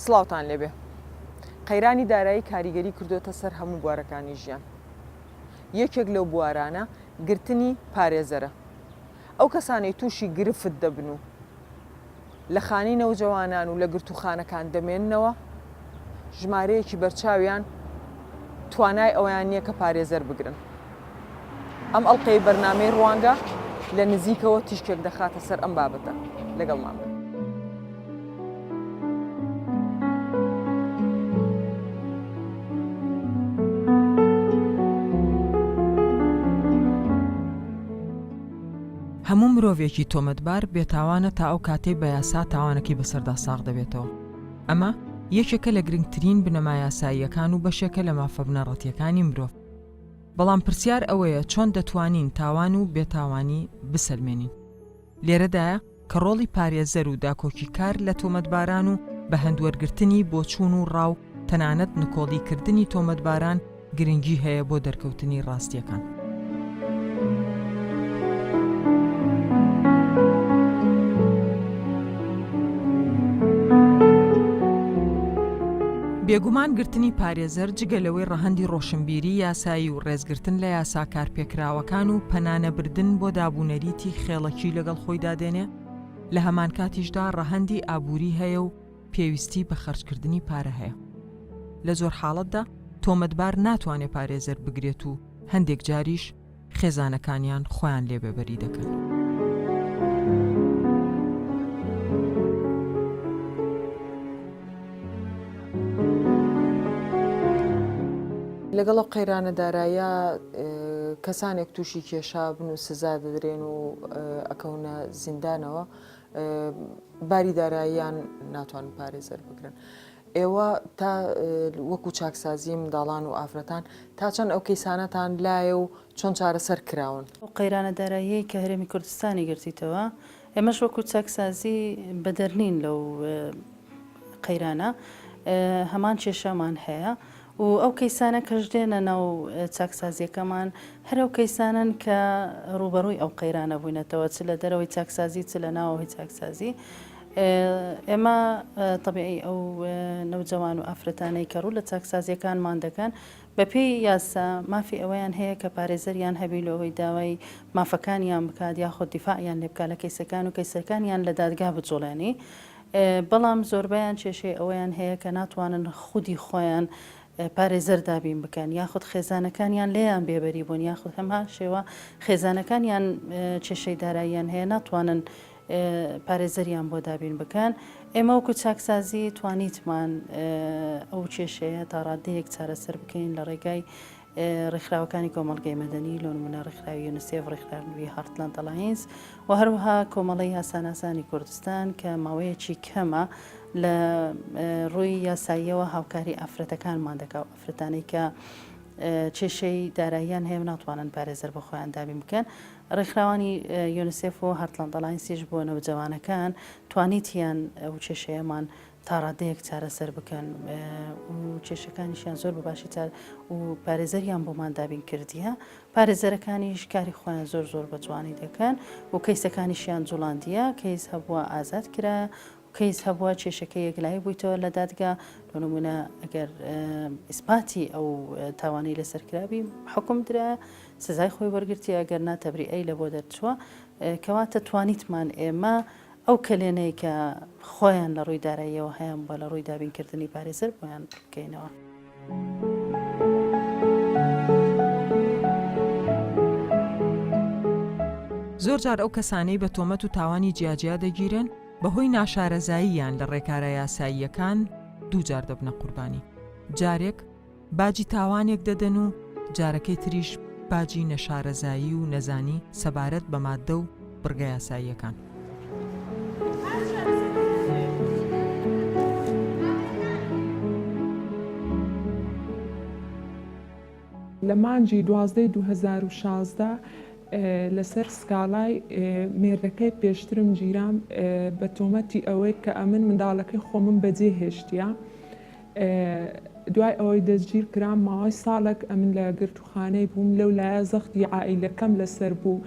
سڵاوتان لێبێ. قەیرانی دارایی کاریگەری کردۆتە سەر هەموو بوارەکانی ژیان. یەکێک لەو بوارانە گرتنی پارێزەرە. ئەو کەسانەی تووشی گرفت دەبن و لە خانەی نەوجەوانان و لە گرتووخانەکان دەمێننەوە، ژمارەیەکی بەرچاویان توانای ئەوەیان نییە کە پارێزەر بگرن. ئەم ئەڵقەی بەرنامەی ڕوانگە لە نزیکەوە تیشکێک دەخاتە سەر ئەم بابەتە. لەگەڵمان بن. هەموو مرۆڤێکی تۆمەتبار بێتاوانە تا ئەو کاتەی بە یاسا تاوانەکەی بەسەردا ساغ دەبێتەوە. ئەمە یەکێکە لە گرنگترین بنەما یاساییەکان و بەشێکە لە مافە بنەڕەتییەکانی مرۆڤ. بەڵام پرسیار ئەوەیە چۆن دەتوانین تاوان و بێتاوانی بسەلمێنین؟ لێرەدایە کە ڕۆڵی پارێزەر و داکۆکیکار لە تۆمەتباران و بە هەندوەرگرتنی بۆچوون و ڕا و تەنانەت نکۆڵیکردنی تۆمەتباران گرنگی هەیە بۆ دەرکەوتنی ڕاستییەکان. بێگومان گرتنی پارێزەر جگە لەوەی ڕەهەندی ڕۆشنبیری یاسایی و ڕێزگرتن لە یاسا کارپێکراوەکان و پەنانەبردن بۆ دابونەریتی خێڵەکی لەگەڵ خۆیدا دێنێ، لە هەمانکاتیشدا ڕەهەندی ئابووری هەیە و پێویستی بە خەرجکردنی پارە هەیە. لە زۆر حاڵەتدا تۆمەتبار ناتوانێ پارێزەر بگرێت و هەندێک جاریش خێزانەکانیان خۆیان لێ بێبەری دەکەن. لەگەڵ ئەو قەیرانە دارایە کەسانێک تووشی کێشا بن و سزا دەدرێن و ئەکەونە زیندانەوە باری داراییان ناتوانن پارێزەر بگرن. ئێوە تا وەکو چاکسازی منداڵان و ئافرەتان تا چەند ئەو کەیسانەتان لایە و چۆن چارەسەر کراون؟ ئەو قەیرانە داراییەی کە هەرێمی کوردستانی گرتیتەوە، ئێمەش وەکو چاکسازی بەدەر نین لەو قەیرانە، هەمان کێشەمان هەیە و ئەو کەیسانە کەش دێنە ناو چاکسازیەکەمان هەر ئەو کەیسانەن کە ڕووبەڕووی ئەو قەیرانە بووینەتەوە چ لە دەرەوەی چاکسازی چ لە ناوەوەی چاکسازی. ئێمە تەبیعی ئەو نەوجەوان و ئافرەتانەی کە ڕوو لە چاکسازیەکانمان دەکەن بەپێی یاسا مافی ئەوەیان هەیە کە پارێزەریان هەبی لۆ ئەوەی داوای مافەکانیان بکات یاخود دیفاعیان لێ بکات لە کەیسەکان و کەیسەکانیان لە دادگا بجوڵێنی بەڵام زۆربەیان کێشەی ئەوەیان هەیە کە ناتوانن خودی خۆیان پارێزەر دابین بکەن یاخود خێزانەکانیان لێیان بێبەری بوون یاخود هەمان شێوە خێزانەکانیان کێشەی داراییان هەیە ناتوانن پارێزەریان بۆ دابین بکەن. ئێمە وەکو چاکسازی توانیتمان ئەو کێشەیە تا ڕادەیەک چارەسەر بکەین لە ڕێگای ڕێکخراوەکانی کۆمەڵگەی مەدەنی لۆ نمونە ڕێکخراوی یونسێف، ڕێکخراوی هارتلاند ئەلاینس و هەروەها کۆمەڵەی یاساناسانی کوردستان کە ماوەیەکی کەمە لە ڕووی یاساییەوە هاوکاری ئافرەتەکانمان دەکا و ئافرەتانەی کە کێشەی داراییان هەیە و ناتوانن پارێزەر بۆ خۆیان دابین بکەن. ڕێکخراوانی یونسێف و هارتلاند ئەلاینسیش بۆ نەوجەوانەکان توانیتیان ئەو کێشەیەمان تا ڕادەیەک چارەسەر بکەن و کێشەکانیشیان زۆر بە باشی چار و پارێزەریان بۆمان دابین کردیە پارێزەرەکانیش کاری خۆیان زۆر زۆر بە جوانی دەکەن و کەیسەکانیشیان جوڵاندیە کەیس هەبووە ئازاد کرا کەیس هەبووە کێشەکە یەکلایی بوویتەوە لە دادگا لۆ نمونە ئەگەر ئیسپاتی ئەو تاوانەی لەسەر کرابی حکوم درا سزای خۆی وەرگرتیە ئەگەر نا تەبریئەی لە بۆ دەرچووە کەواتە توانیتمان ئێمە ئەو کەلێنەی کە خۆیان لە ڕووی داراییەوە هەیان بووە لە ڕووی دابینکردنی پارێزەر بۆیان پڕ بکەینەوە. زۆرجار ئەو کەسانەی بە تۆمەت و تاوانی جیاجیا دەگیرێن، بەهۆی ناشارەزاییان لە ڕێکارە یاساییەکان دووجار دەبنە قوربانی، جارێک باجی تاوانێک دەدەن و جارەکەی تریش باجی نەشارەزایی و نەزانی سەبارەت بە ماددە و بڕگە یاساییەکان. لە مانگی دوازدەی 2016 لەسەر سکاڵای مێردەکەی پێشترم گیرام بە تۆمەتی ئەوەی کە ئەمن منداڵەکەی خۆمم بەجێ هێشتیە دوای ئەوەی دەستگیر کرام ماوەی ساڵێک ئەمن لە گرتوخانەی بووم لەو لایە زەختی عائیلەکەم لەسەر بوو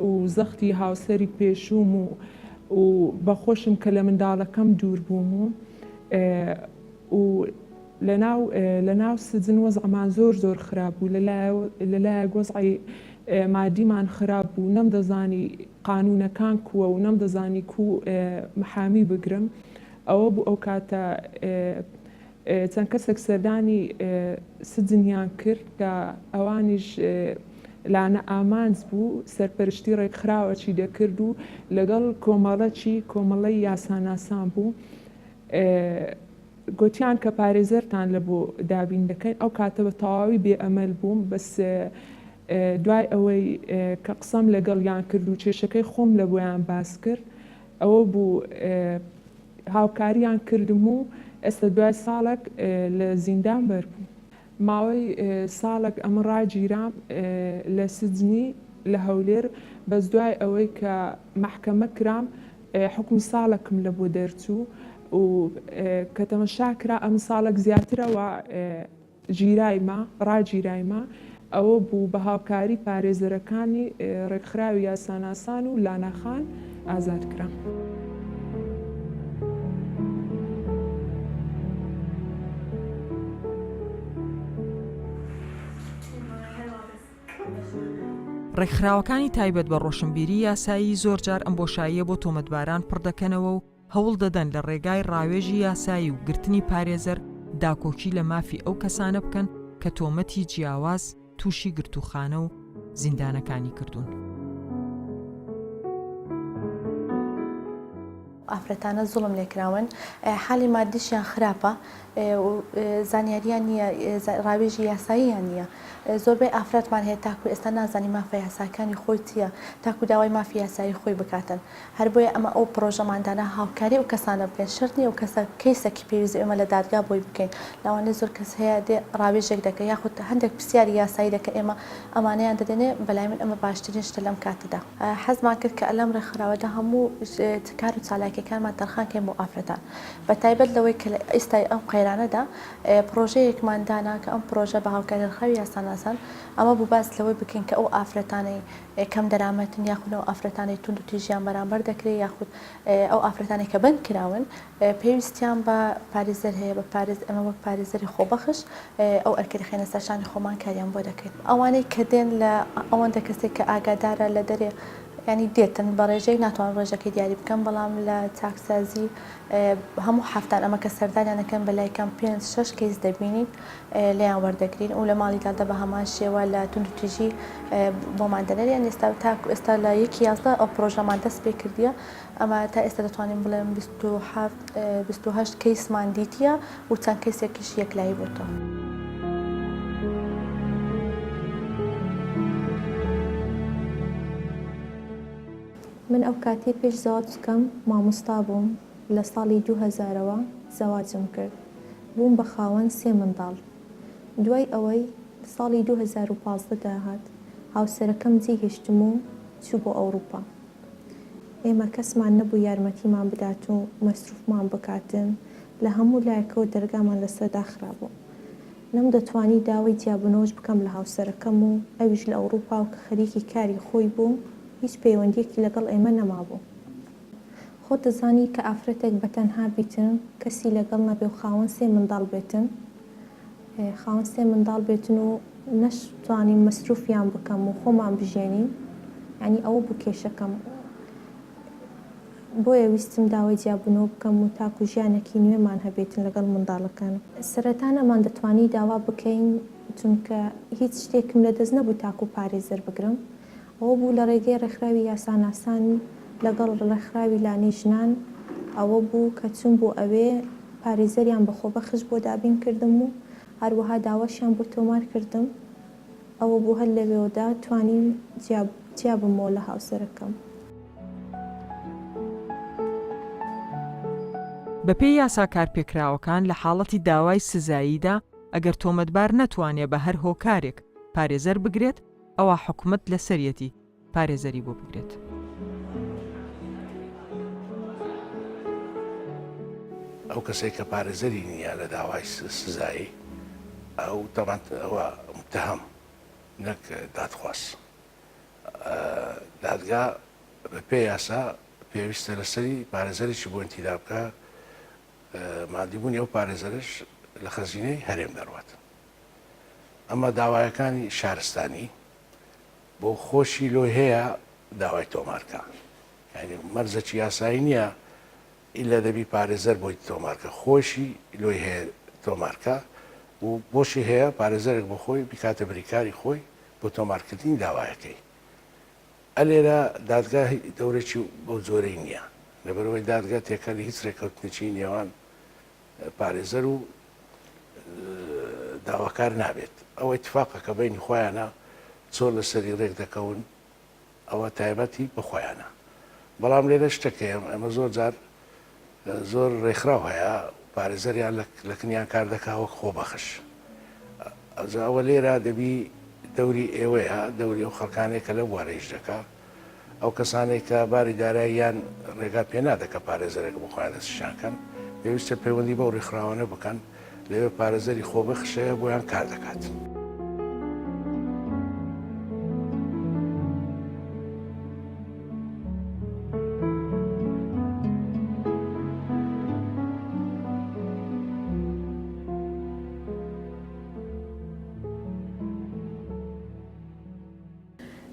و زەختی هاوسەری پێشووم و و بەخۆشم کە لە منداڵەکەم دوور بووم و. و لەناو لەناو سجن وەزعمان زۆر زۆر خراپ بوو لە لایەک وەزعی مادیمان خراپ بوو نەمدەزانی قانوونەکان کووە و نەمدەزانی کوو محامی بگرم ئەوە بوو ئەو کاتە چەند کەسێک سەردانی سجنیان کرد کە ئەوانیش لانە ئامانج بوو سەرپەرشتی ڕێکخراوەکی دەکرد و لەگەڵ کۆمەڵەکی کۆمەڵەی یاساناسان بوو گۆتیان کە پارێزەرتان لە بۆ دابین دەکەین ئەو کاتە بە تەواوی بێ ئەمەل بووم بەس دوای ئەوەی کە قسەم لەگەڵیان کرد و کێشەکەی خۆم لە بۆیان باس کرد ئەوە بوو هاوکاریان کردم و ئێستا دوای ساڵێک لە زیندان بەربووم. ماوەی ساڵێک ئەمن ڕاگیرام لە سجنی لە هەولێر بەس دوای ئەوەی کە مەحکەمە کرام حوکمی ساڵێکم لە بۆ دەرچوو و کە تەمەشا کرا ئەمن ساڵێک زیاترەوە گیرایمە ڕاگیرایمە ئەوە بوو بە هاوکاری پارێزەرەکانی ڕێکخراوی یاساناسان و لانا خان ئازاد کرام. ڕێکخراوەکانی تایبەت بە ڕۆشنبیری یاسایی زۆرجار ئەم بۆشاییە بۆ تۆمەتباران پڕدەکەنەوە و هەوڵ دەدەن لە ڕێگای ڕاوێژی یاسایی و گرتنی پارێزەر داکۆکی لە مافی ئەو کەسانە بکەن کە تۆمەتی جیاواز تووشی گرتووخانە و زیندانەکانی کردوون. ئافرەتانە زوڵم لێکراون حالی مادیشیان خراپە زانیاریان نییە ڕاوێژی یاساییان نییە زۆربەی ئافرەتمان هەیە تاکو ئێستا نازانی مافە یاساکانی خۆی چییە تاکو داوای مافی یاسایی خۆی بکاتن هەر بۆیە ئەمە ئەو پڕۆژەمان دانا هاوکاری ئەو کەسانە بکەین شەرت نییە ئەو کەسە کەیسەکی پێویست ئێمە لە دادگا بۆی بکەین لەوانەیە زۆر کەس هەیە دێ ڕاوێژێک دەکە یاخود هەندێک پرسیاری یاسایی دەکە ئێمە ئەمانەیان دەدەینێ بەلای من ئەمە باشترین شتە لەم کاتەدا. حەزمان کرد کە لەم ڕێکخراوەدا هەموو کار و چالاکیەکانمان تەرخان کەین بۆ ئافرەتان بە تایبەت لەوەی کە لە ئیستای ئەم قەیرانەدا پڕۆژەیەکمان دانا کە ئەم پڕۆژە بە هاوکاری ڕێکخراوی یاساناسان ئەمە بوو باس لەوەی بکەین کە ئەو ئافرەتانەی کەم دەرامەتن یاخود ئەو ئافرەتانەی توندوتیژیان بەرامبەر دەکرێت یاخود ئەو ئافرەتانەی کە بەند کراون پێویستیان بە پارێزەر هەیە بە پارێز ئێمە وەک پارێزەری خۆبەخش ئەو ئەرکە دەخەینە سەر شانی خۆمان کاریان بۆ دەکەین ئەوانەی کە دێن لە ئەوەندە کەسێک کە ئاگادارە لە دەرێ ینی دێتن بە ڕێژەی ناتوانم ڕێژەکەی دیاری بکەم بەڵام لە چاکسازی هەموو هەفتان ئەمە کە سەردانیان دەکەن بە لای کەم پێنج شەش کەیس دەبینین لێیان وەردەگرین و لە ماڵی دادە بە هەمان شێوە لە توندوتیژی بۆمان دەنێرێ یان ئێستا تاکو ئێستا لە یەکی 11 ئەو پرۆژەمان دەست پێ کردیە ئەمە تا ئێستا دەتوانین بڵێم 27 28 کەیسمان دیتیە و چەند کەیسێکیش یەکلایی بۆتەوە. من ئەو کاتەی پێش زەواج بکەم مامۆستا بووم لە ساڵی دوو هەزارەوە زەواجم کرد بووم بە خاوەن سێ منداڵ دوای ئەوەی ساڵی 2015 داهات هاوسەرەکەم جێی هێشتم و چوو بۆ ئەوروپا ئێمە کەسمان نەبوو یارمەتیمان بدات و مەسروفمان بکاتن لە هەموو لایەکەوە دەرگامان لەسەر داخرابوو نەمدەتوانی داوای جیابوونەوەش بکەم لە هاوسەرەکەم و ئەویش لە ئەوروپا و کە خەریکی کاری خۆی بوو هیچ پەیوەندیەکی لەگەڵ ئێمە نەمابوو. خۆت دەزانی کە ئافرەتێک بە تەنها بیتن کەسی لەگەڵ نەبێ و خاوەن سێ منداڵ بێتن خاوەن سێ منداڵ بێتن و نەشتوانین مەسروفیان بکەم و خۆمان بژیێنین یانی ئەوە بوو کێشەکەم بۆیە ویستم داوای جیابوونەوە بکەم و تاکو ژیانێکی نوێمان هەبێتن لەگەڵ منداڵەکانم. سەرەتا نەماندەتوانی داوا بکەین چونکە هیچ شتێکم لەدەست نەبوو تاکو پارێزەر بگرم ئەوە بوو لە ڕێگەی ڕێکخراوی یاساناسان لەگەڵ ڕێکخراوی لانەی ژنان ئەوە بوو کە چووم بۆ ئەوێ پارێزەریان بە خۆبەخش بۆ دابین کردم و هەروەها داواشیان بۆ تۆمار کردم ئەوە بوو هەر لەوێوەدا توانیم جیا جیا بمەوە لە هاوسەرەکەم. بەپێی یاسا کارپێکراوەکان لە حاڵەتی داوای سزاییدا ئەگەر تۆمەتبار نەتوانێ بە هەر هۆکارێک پارێزەر بگرێت ئەوا حکومەت لەسەریەتی پارێزەری بۆ بگرێت. ئەو کەسەی کە پارێزەری نییە لە داوای سزایی ئەو تەبعەن ئەوە متهم نەک دادخواز دادگا بە پێ یاسا پێویستە لەسەری پارێزەرێکی بۆ ئینتیداب بکا. مادیبوونی ئەو پارێزەرەش لە خەزینەی هەرێم دەڕوات. ئەمە داوایەکانی شارستانی بۆ خۆشی لۆی هەیە داوای تۆمارکە یانی مەرجەکی یاسایی نییە ئیلا دەبی پارێزەر بۆی تۆمارکە خۆشی لۆی هەیە تۆمارکە و بۆشی هەیە پارێزەرێک بۆ خۆی بیکاتە بریکاری خۆی بۆ تۆمارکردنی داوایەکەی ئەلێرە دادگا دەورێکی بەو جۆرەی نییە لەبەرئەوەی دادگا تێکەلی هیچ رێکەوتنێکی نێوان پارێزەر و داواکار نابێت ئەوە ئیتفاقە کە بەینی خۆیانە چۆن لەسەری رێک دەکەون ئەوە تایبەتی بە خۆیانە بەڵام لێرە شتێک هەیە ئێمە زۆر جار زۆر ڕێکخراو هەیە پارێزەریان لە کنیان کار دەکا وەک خۆبەخش ئەوجا ئەوە لێرە دەبی دەوری ئێوەیە دەوری ئەو خەڵکانەیە کە لەو بوارە ئیش دەکا ئەو کەسانەی کە باری داراییان ڕێگا پێ نادە کە پارێزەرێک بۆ خۆیان دەستنیشان کەن پێویستە پەیوەندی بەو ڕێکخراوانە بکەن لەوێ پارێزەری خۆبەخش هەیە بۆیان کار دەکات.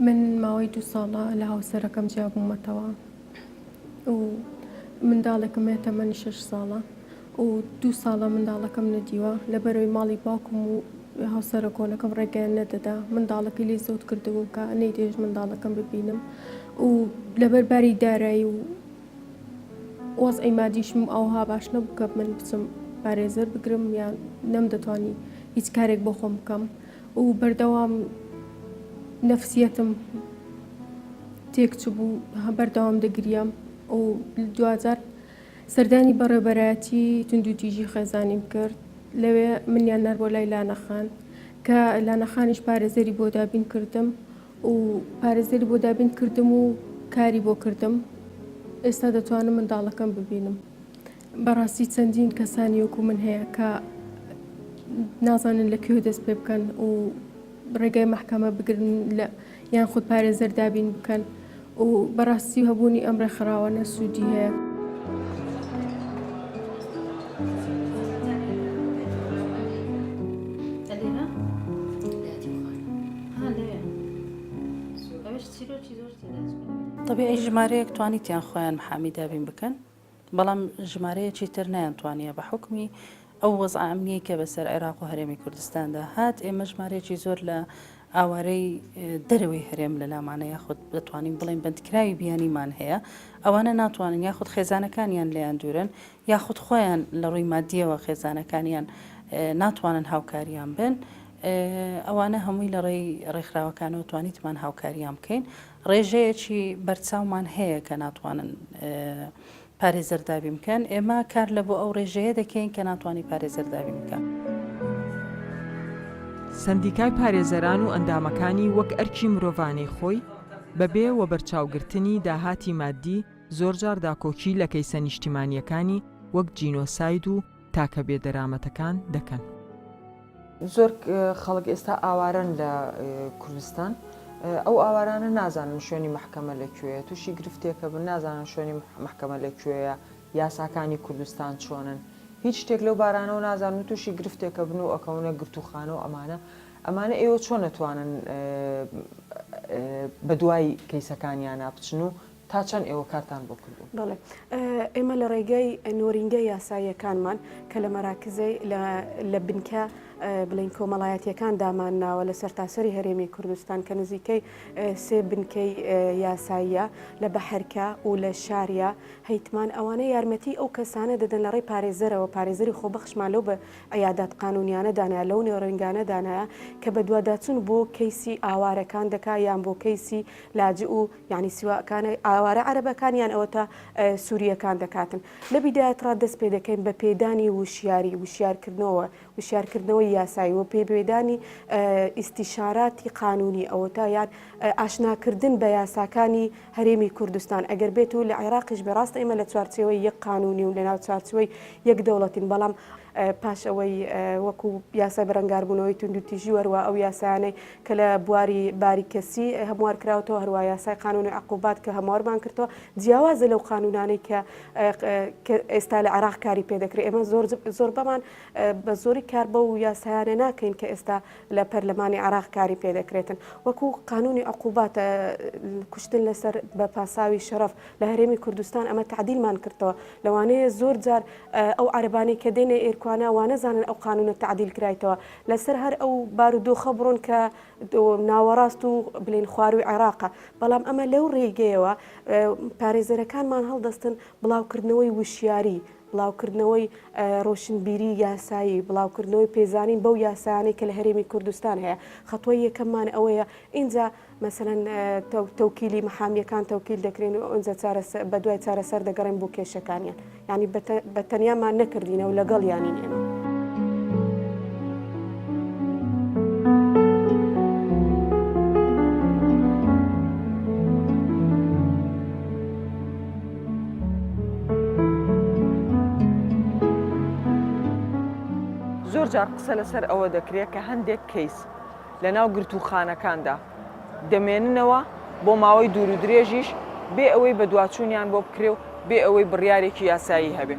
من ماوەی دوو ساڵە لە هاوسەرەکەم جیابوومەتەوە و منداڵێکم هەیە تەمەنی شەش ساڵە و دوو ساڵە منداڵەکەم نەدیوە لەبەرەوەی ماڵی باوکم و هاوسەرە کۆنەکەم ڕێگەیان نەدەدا منداڵەکەی لێ زەوت کردبووم کە نەیدەهێشت منداڵەکەم ببینم و لەبەر باری دارایی و وەزعی مادیشم ئەوها باش نەبوو کە من بچم پارێزەر بگرم یان نەمدەتوانی هیچ کارێک بۆ خۆم بکەم و بەردەوام نەفسیەتم تێکچبوو بەردەوام دەگریام و دواجار سەردانی بەڕێوبەرایەتی توندوتیژی خێزانیم کرد لەوێ منیان نارد بۆ لای لانەخان کە لانەخانیش پارێزەری بۆ دابین کردم و پارێزەری بۆ دابین کردم و کاری بۆ کردم ئێستا دەتوانم منداڵەکەم ببینم. بەڕاستی چەندین کەسانی وەکو من هەیە کە نازانن لە کوێ دەست پێ بکەن و ڕێگای مەحکەمە بگرن لە یان خود پارێزەر دابین بکەن و بەڕاستی هەبوونی ئەم ڕێکخراوانە سوودی هەیە. طبیعی ژمارەیەک توانیتیان خۆیان محامی دابین بکەن بەڵام ژمارەیەکی تر نەیانتوانیە بە حوکمی ئەو وەزعە ئەمنیەی کە بەسەر عێراق و هەرێمی کوردستاندا هات ئێمە ژمارەیەکی زۆر لە ئاوارەی دەرەوەی هەرێم لە لامانە یاخود دەتوانین بڵێن بەندکراوی بیانیمان هەیە ئەوانە ناتوانن یاخود خێزانەکانیان لێیان دوورن یاخود خۆیان لە ڕووی مادیەوە خێزانەکانیان ناتوانن هاوکاریان بن ئەوانە هەمووی لە ڕێی ڕێکخراوەکانەوە توانیتمان هاوکاریان بکەین ڕێژەیەکی بەرچاومان هەیە کە ناتوانن پارێزەر دابین بکەن، ئێمە کار لە بۆ ئەو ڕێژەیە دەکەین کە ناتوانی پارێزەر دابین بکەن. سەندیکای پارێزەران و ئەندامەکانی وەک ئەرکی مرۆڤانەی خۆی، بەبێ وەبەرچاوگرتنی داهاتی مادی، زۆرجار داکۆکی لە کەیسە نیشتیمانییەکانی وەک جینۆساید و تاکە بێدەرامەتەکان دەکەن. زۆر خەڵک ئێستا ئاوارەن لە کوردستان ئەو ئاوارانە نازانن شوێنی مەحکەمە لە کوێیە تووشی گرفتێکە بن نازانن شوێنی مەحکەمە لە کوێیە یاساکانی کوردستان چۆنن هیچ شتێک لەو بارانەوە نازانن و تووشی گرفتێکە بن و ئەکەونە گرتووخانە و ئەمانە ئەمانە ئێوە چۆن ئەتوانن بەدوای کەیسەکانیانا بچن و تا چەند ئێوە کارتان بۆ کردوون؟ بەڵێ ئێمە لە ڕێگەی نۆرینگە یاساییەکانمان کە لە مەراکزەی لە بنکە بڵین کۆمەڵایەتیەکان دامانناوە لە سەرتاسەری هەرێمی کوردستان کە نزیکەی سێ بنکەی یاساییە لە بەحرکە و لە شاریا هەیتمان ئەوانە یارمەتی ئەو کەسانە دەدەن لە ڕێی پارێزەرەوە پارێزەری خۆبەخشمان لەو بە عیادات قانونیانە دانایە لەو نۆرینگانە دانایە کە بەدواداچوون بۆ کەیسی ئاوارەکان دەکا یان بۆ کەیسی لاجئ و یانی سواکانە ئاوارە عەرەبەکان یان ئەوەتا سوریەکان دەکاتن لە بیدایەتڕا دەست پێ دەکەین بە پێدانی وشیاری وشیارکردنەوە وشیارکردنەوەی یاسایی و پێدانی ئیستیشاراتی قانونی ئەوەتا یان ئاشناکردن بە یاساکانی هەرێمی کوردستان ئەگەر بێت و لە عێراقیش بێ ڕاستە ئێمە لە چوارچێوەی یەک قانونی و لەناو چوارچێوەی یەک دەوڵەتین بەڵام. پاش ئەوەی وەکو یاسای بەرەنگاربوونەوەی توندوتیژی و هەروا ئەو یاسایانەی کە لە بواری باری کەسی هەموار کراوەتەوە هەروا یاسای قانونی عقوبات کە هەموارمان کردەوە جیاوازە لەو قانونانەی کە ئێستا لە عێراق کاری پێ دەکرێت ئێمە زۆر زۆربەمان بە زۆری کار بەو یاسایانە ناکەین کە ئێستا لە پەرلەمانی عێراق کاری پێ دەکرێتن وەکو قانونی عقوبات کوشتن لەسەر بە پاساوی شەرەف لە هەرێمی کوردستان ئەمە تعدیلمان کردەوە لەوانەیە زۆر جار ئەو عەرەبانەی کە دێنە ئێرکوانا وانەزانن ئەو قانونە تعدیل کرایتەوە لەسەر هەر ئەو بارودۆخە بڕۆن کە ناوەڕاست و بلین خواروی عێراقە بەڵام ئەمە لەو ڕێگەیەوە پارێزەرەکانمان هەڵدەستن بڵاوکردنەوەی وشیاری بڵاوکردنەوەی ڕۆشنبیری یاسایی، بڵاوکردنەوەی پێزانین بەو یاسایانەی کە لە هەرێمی کوردستان هەیە. خەتوەی یەکەممان ئەوەیە ئینجا مەسەلەن تەوکیلی محامیەکان تەوکیل دەکرێن و ئینجا بە دوای چارەسەر دەگەڕێن بۆ کێشەکانیان. یانی بە تەنیامان نەکردینەوە لەگەڵیانین ئێمە. زۆر جار قسە لەسەر ئەوە دەکرێت کە هەندێک کەیس لەناو گرتووخانەکاندا دەمێننەوە بۆ ماوەی دوور و درێژیش بێ ئەوەی بەدواچوونیان بۆ بکرێ و بێ ئەوەی بڕیارێکی یاسایی هەبێ.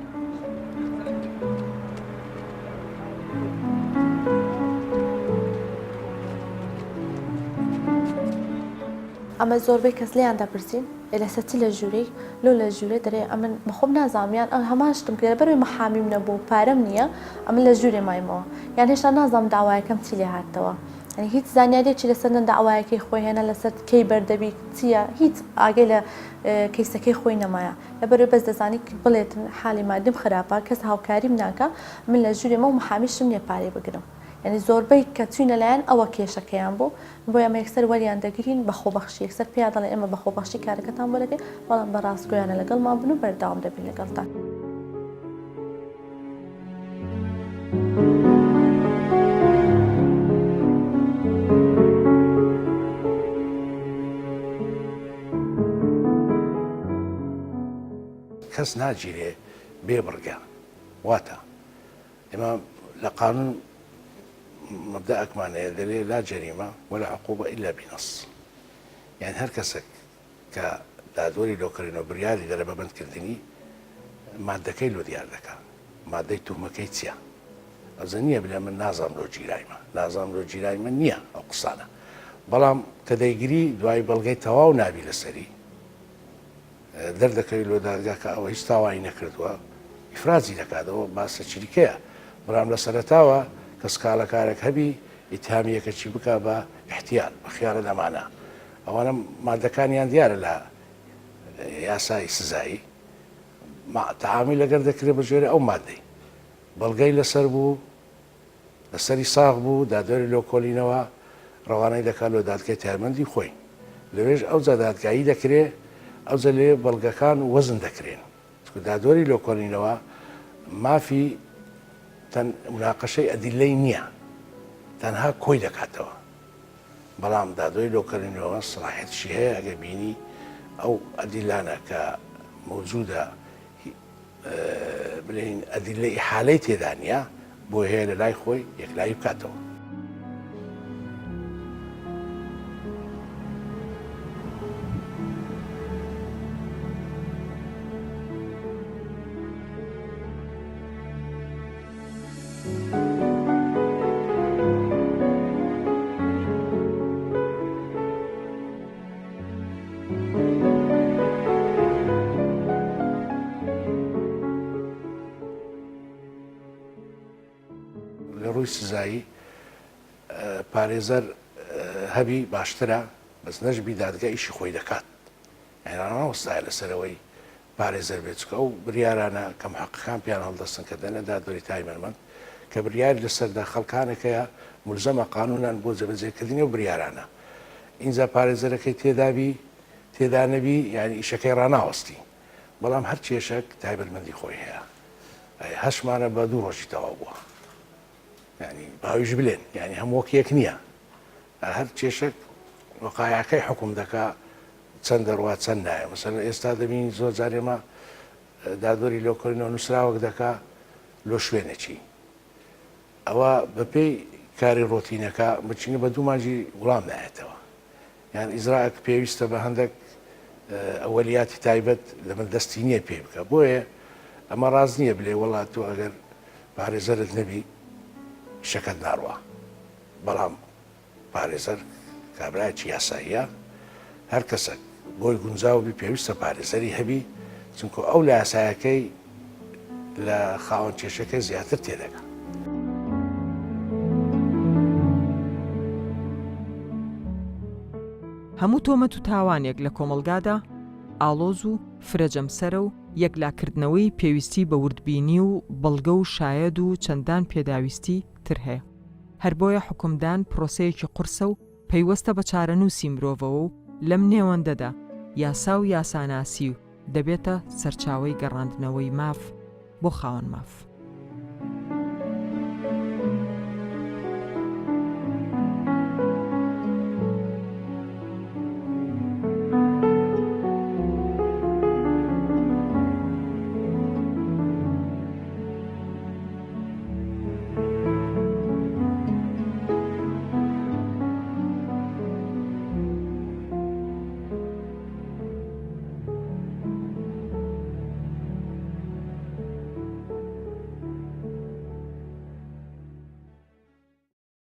ئەمە زۆربەی کەس لێیان دەپرسین ئێ لەسەر چ لە ژوورێی لۆ لە ژوورێ دەرێ ئەمن بەخۆم نازانم یان ئەو هەمان شتم کرد لەبەرئەوەی محامیم نەبوو و پارەم نییە ئەمن لە ژوورێ مایمەوە یان هێشتا نازانم داوایەکەم چی لێ هاتەوە یانی هیچ زانیاریەکی لەسەر نە داوایەکەی خۆی هەیە نە لەسەر کەی بەردەبی چییە هیچ ئاگەی لە کەیسەکەی خۆی نەمایە لەبەرئەوەی بەس دەزانی بڵێتن حالی مادیم خراپە کەس هاوکاریم ناکا من لە ژوورێمە و محامیشم نییە پارەی بگرم یانی زۆربەی کە چوینە لایەن ئەوە کێشەکەیان بوو بۆیە ئەمە یەکسەر وەریان دەگرین بە خۆبەخشی یەکسەر پێیان دەڵێن ئێمە بە خۆبەخشی کارەکەتان بۆ دەکەین بەڵام بە ڕاستگۆیانە لەگەڵمان بن و بەردەوام دەبین لەگەڵتان. کەس ناگیرێ بێ بڕگە واتە ئێمە لە قانون مەبدەئەکمان هەیە دەلێ لا جەریمە ولا عقوبە الا بنص یان هەر کەسێک کە دادوەری لۆکەرینەوە بریاری دەرە بە بەندکردنی مادەکەی لۆ دیار دەکا مادەی توهمەکەی چیە ئەوجە نییە بلێ من نازانم لۆ گیرایمە نازانم لۆ گیرایمە نییە ئەو قسانە بەڵام کە دەیگری دوای بەڵگەی تەواو نابی لەسەری دەردەکەوی لۆ دادگا کە ئەوە هیچ تاوانی نەکردووە ئیفرازی دەکات ئەوە باسە چریکەیە بەڵام لە سەرەتاوە کە سکاڵەکارێک هەبی ئیتهامی یەکەکی بکا بە احتیال بە خیانەت ئەمانە ئەوانە مادەکانیان دیارە لە یاسای سزایی تەعامی لەگەر دەکرێت بە جۆرە ئەو مادەی بەڵگەی لەسەر بوو لەسەری ساغ بوو، دادوەری لۆکۆلینەوە ڕەوانەی دەکات لۆ دادگای تایبەتمەندی خۆی. لەوێش ئەوجا دادگایی دەکرێ، ئەوجا لەوێ بەڵگەکان وەزن دەکرێن. چونکە دادوەری لۆکۆلینەوە مافی تەن موناقەشەی ئەدیللەی نییە، تەنها کۆی دەکاتەوە. بەڵام دادوەری لۆکۆلینەوە سەڵاحیەتیشی هەیە ئەگەر بینی ئەو ئەدیللانە کە مەوجودە بلێین ئەدیللە ئیحالەی تێدا نییە، بۆی هەیە لە لای خۆی یەکلایی بکاتەوە. لە ڕووی سزایی پارێزەر هەبی باشترە بەس نەشبی دادگا ئیشی خۆی دەکات یانی ڕاناوەستایە لەسەرەوەی پارێزەر بێت چونکە ئەو بریارانە کە محەقەکان پێیان هەڵدەستن کە دەنە دادوەری تایمەنمەند کە بریاری لەسەردا خەڵکانێک هەیە مولزەمە قانونان بۆ جێبەجێکردنی ئەو بریارانە ئینجا پارێزەرەکەی تێدابی تێدا نەبی یانی ئیشەکەی ڕاناوەستی بەڵام هەر کێشەک تایبەتمەندی خۆی هەیە هەشمانە بە دوو ڕۆژی تەواو بووە یانی باویش بلێن یانی هەموو وەک یەک نییە هەر کێشەک وەقایەکەی حکوم دەکا چەند دەڕوا چەند نایە مەسەلەن ئێستا دەبینین زۆر جار ئێمە دادوەری لۆکۆلینەوە نووسراوەک دەکا لۆ شوێنێکی. ئەوە بەپێی کاری ڕۆتینەکە بچینە بە دوو مانگی وڵام نایەتەوە یان ئیجرائەک پێویستە بە هەندێک ئەوەلیاتی تایبەت لە من دەستی نییە پێی بکە بۆیە ئەمە ڕاست نییە بلێ وەڵا تۆ ئەگەر پارێزەرت نەبی شەکەت ناڕوا بەڵام پارێزەر کابرایەکی یاساییە هەر کەسەک بۆی گونجاو بی پێویستە پارێزەری هەبی چونکە ئەو لە یاسایەکەی لە خاوەن کێشەکە زیاتر تێدەگا. هەموو تۆمەت و تاوانێک لە کۆمەڵگادا ئاڵۆز و فرە جەمسەرە و یەکلاکردنەوەی پێویستی بە وردبینی و بەڵگە و شایەد و چەندان پێداویستی تر هەیە. هەر بۆیە حوکمدان پرۆسەیەکی قورسە و پەیوەستە بە چارەنووسی مرۆڤەوە و لەم نێوەندەدا یاسا و یاساناسی و دەبێتە سەرچاوەی گەڕاندنەوەی ماف بۆ خاوەن ماف.